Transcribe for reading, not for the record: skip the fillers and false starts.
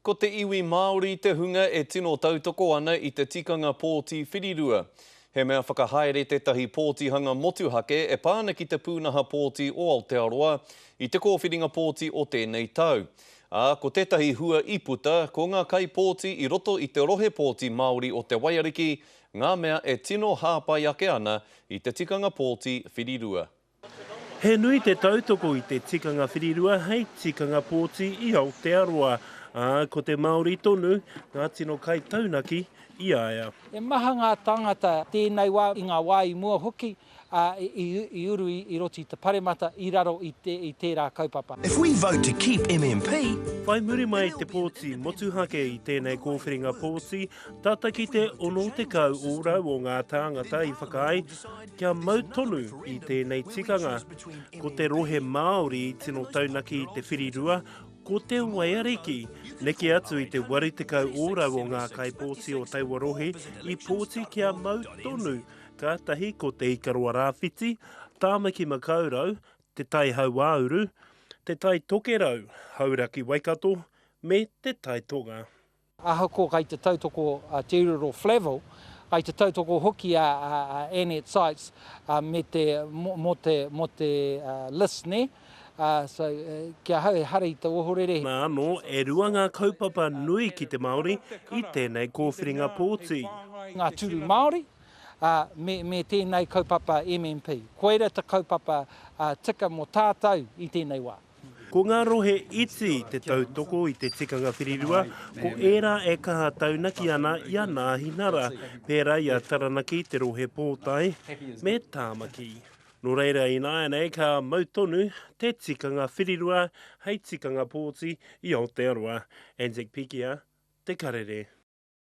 Ko te iwi Māori te hunga e tino tautoko ana i te tikanga pōti whirirua. He mea whakahaere tētahi pōtihanga motuhake e pā ana ki te pūnaha pōti o Aotearoa i te kōwhiringa pōti o tēnei tau. Ā, ko tētahi hua i puta, ko ngā kaipōti i roto i te rohe pōti Māori o Te Waiariki ngā mea e tino hāpai ake ana i te tikanga pōti whirirua. He nui te tautoko i te tikanga whirirua hei tikanga pōti i Aotearoa, ā, ko te Māori tonu ngā tino kaitaunaki i a ia. He maha ngā tāngata tēnei wā, i ngā wā i mua hoki, ā, i uru i roto i te paremata i raro i tērā kaupapa. If we vote to keep MMP. Whai muri mai i te pōti motuhake i tēnei kōwhiringa pōti, tata ki te 60 ōrau o ngā tāngata i whakaae Kia mau tonu i tēnei tikanga, ko te rohe Māori i tino taunaki i te whirirua, ko Te Waiariki. Neke atu i te 80 ōrau o ngā kaipōti o taua rohe i pōti kia mau tonu, kātahi ko Te Ikaroa Rāwhiti, Tāmaki Makaurau, Te Tai Hauāuru, Te Tai Tokerau, Hauraki Waikato me Te Tai Tonga. Ahakoa kai te tautoko a Te Ururoa Flavell, kai te tautoko hoki a Annette Sykes me te, mō te, mō te list nē. So, ki ahau ehara i te ohorere. Nā anō, e rua ngā kaupapa nui ki te Māori i tēnei kōwhiringa pōti. Ngā tūru Māori, me, me tēnei kaupapa MMP. Koira te kaupapa tika mō tātou i tēnei wā. Ko ngā rohe iti te tautoko i te tikanga whirirua, ko ērā e kaha taunaki ana i a Nāhinara, pērā i a Taranaki te rohe pōtae, me Tāmaki. Nō reira ināianei ka mau tonu te tikanga whirirua hei tikanga pōti i Aotearoa. Anzac Pikia, Te Karere.